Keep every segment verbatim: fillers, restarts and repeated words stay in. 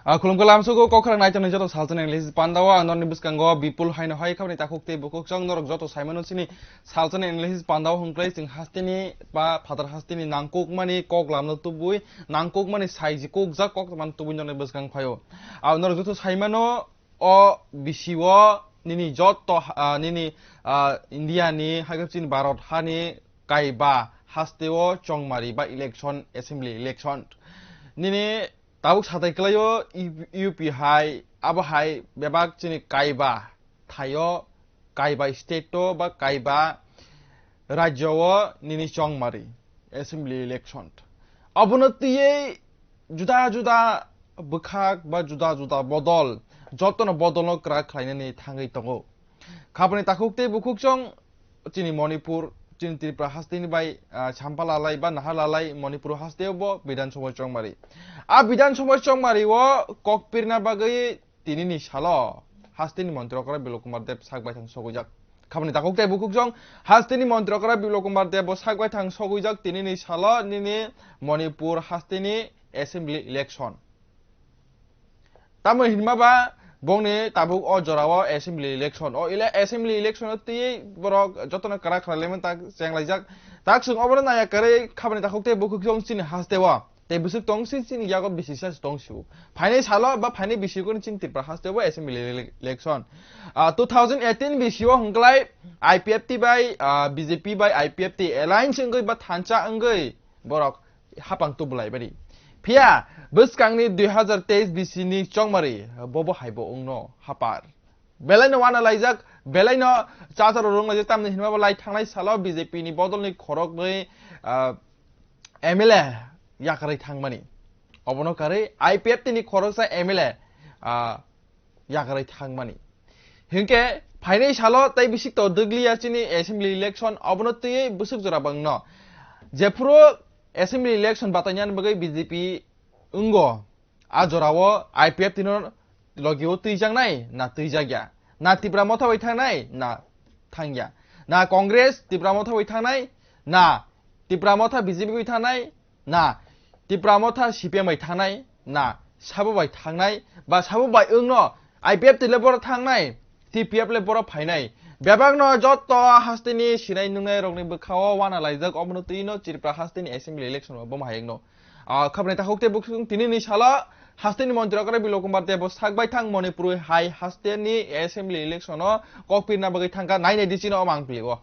A khulumkha lamsogo kokrang naitongnai joto salsa ni English panda o ang norokni bwskango Bipul haino hai khabani takhuk tei bukhuk chwng norok joto saimano chini salsa ni English panda o hwnklai chwng hasteni ba phatar hasteni nangkukmani kok lamno tubui nangkukmani saiji kukjak kok man tubui norokni bwskang phaio. A norok joto saimano o bisi o nini joto ha-, a, nini, a, India ni hai khe chini Bharat hani kaiba haste o chongmari ba election, assembly election. Nini tabuk satai kwlaio U P hai, abo hai bebak chini kaiba thaio, kaiba state o ba kaiba rajyo o nini chongmari assembly election. Abono twiwi juda juda bwkhak ba juda juda bodol, jotono bodolno kwrak khlainani thangwi tongo. Khabani takhuk tei bukhuk chwng chini Manipur, chini Tripura hasteni bai, ah, Champa lalai ba Nahar lalai Manipur hasteo bo Bidhan Sabha chongmari. A Bidhan Sabha chongmari o kok pirna bagwi tinini salo hasteni montri okra Bilok Kumar Deb sak baithang sogwijak. Khabani takhuk tei bukhuk chwng hasteni montri okra Bilok Kumar Deb bo sak baithang sogwijak tinini salo nini Manipur hasteni assembly election. Tamo hinma ba bongni tabuk o jora o assembly election. O ele-, assembly election o twi borok jotono kwrak khlai laimani tak chenglaijak. Tak chwng obono naya kwrwi khabani takhuk tei bukhuk chwng chini hasteo. Tei bwswk tong si chini yago bisi sa tong si. Phainai salo ba phainai bisi kuni chini Tripura hasteo bo assembly ele-, election. Ah, two thousand eighteen bisi o hwnklai I P F T bai, ah, B J P bai I P F T alliance wngwi ba thansa wngwi borok hapang tubulai bari. Phiya bwskangni dui hazar teis bisi ni chongmari bobo haibo wngno hapar. Belaino wana laijak, belaino chacharo rung laijak, tamni hinma bo lai thangnai salo B J P ni bodolni khoroknwi, ah, M L A yakarwi thangmani. Obono karwi I P F T ni khoroksa M L A, ah, yakarwi thangmani. Hinkhe phainai salo tei bisik to dwgliya chini assembly election, obono twiwi bwswk jora bangno. Jephuru assembly election batainani bagwi B J P wngo, a jorao I P F T no logi o twijaknai na twijakya? Na Tipra Motha bai thangnai na thangya? Na Congress Tipra Motha bai thangnai, na Tipra Motha B J P bai thangnai, na Tipra Motha C P M bai thangnai, na sabo bai thangnai, ba sabo bai wngno I P F T le boro thangnai, T P F le boro phainai. Bebakno joto hasteni sinai nungnai rokni bwkhao wana laijak, omono twino Tripura hasteni assembly election o bomo hayungno. Ah, khabrai takhuk tei bukhuk tini ni salo hasteni montri okra Bilok Kumar Deb bo sak baithang Manipur hai hasteni assembly election o kok pirna bagwi thangkha, nainai di chini o mangpili o.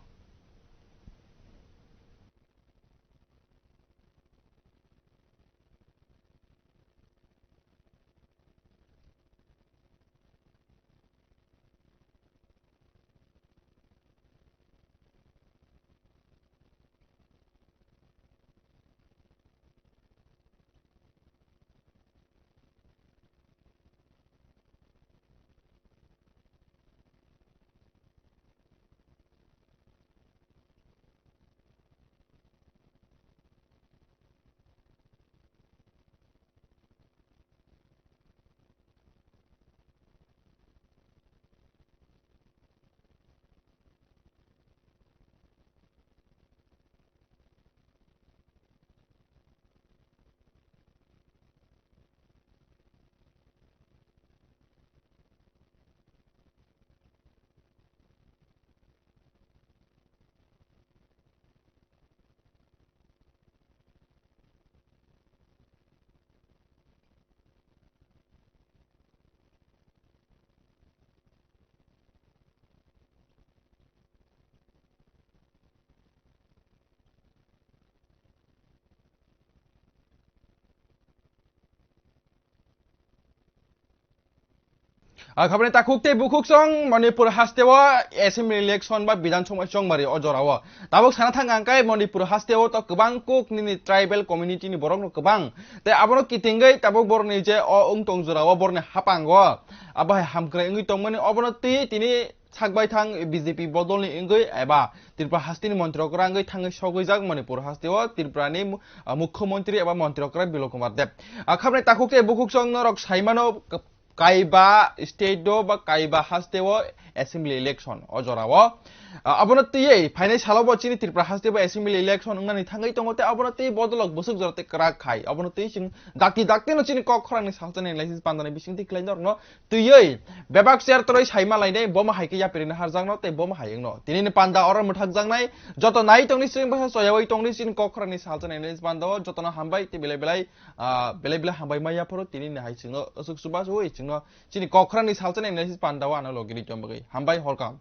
Akhabani takhuk tei bukhuk song Manipur hasteo assembly election ba Bidhan Sabha chongmari o jorao. Tabuk sana thang ang kai Manipur hasteo to kwbang kuk nini tribal community ni borok no kwbang. Tei abono kitingwi tabuk borok ni je o wng tong jorao borok ni hapango. Abo hai hamkrai wngwi tongmani obono twi tini sakbai thang B J P bodol ni wngwi eba Tripura hasteni montri okra wngwi thangwi sogwi jak Manipur hasteo Tripura ni mu-, ah, mukhyamantri eba montri okra Bilok Kumar Deb. Akhabani takhuk tei bukhuk song norok saimano k-, kaiba state o ba kaiba hasteo assembly election o jorao. Ah, abono twiwi phainai salo bo chini Tripura hasteo assembly election wngnani thangwi tongo tei abono twi bodolok bwswk jora tei kwrak khai. Abono twi chwng dakti dakti no chini kok khorang ni salsa ni analysis pandani bisingtwi khlai norokno twiwi bebak chair toroi saima lainai bomo hai khe yapirino harjakno tei bomo hai wngno. Tini ni panda oro mwthakjaknai joto nai tongni chwng bwsa choyawi tongni chini kok khorang ni salsa ni analysis pandao jotono hambai tei belai belai Ah, belai belai hambai maya phoro tini ni hai chwngno aswk chubachu oi chwngno chini kok khorang ni salsa ni analysis pandao ano logi ri tong bagwi. Hambai horkam.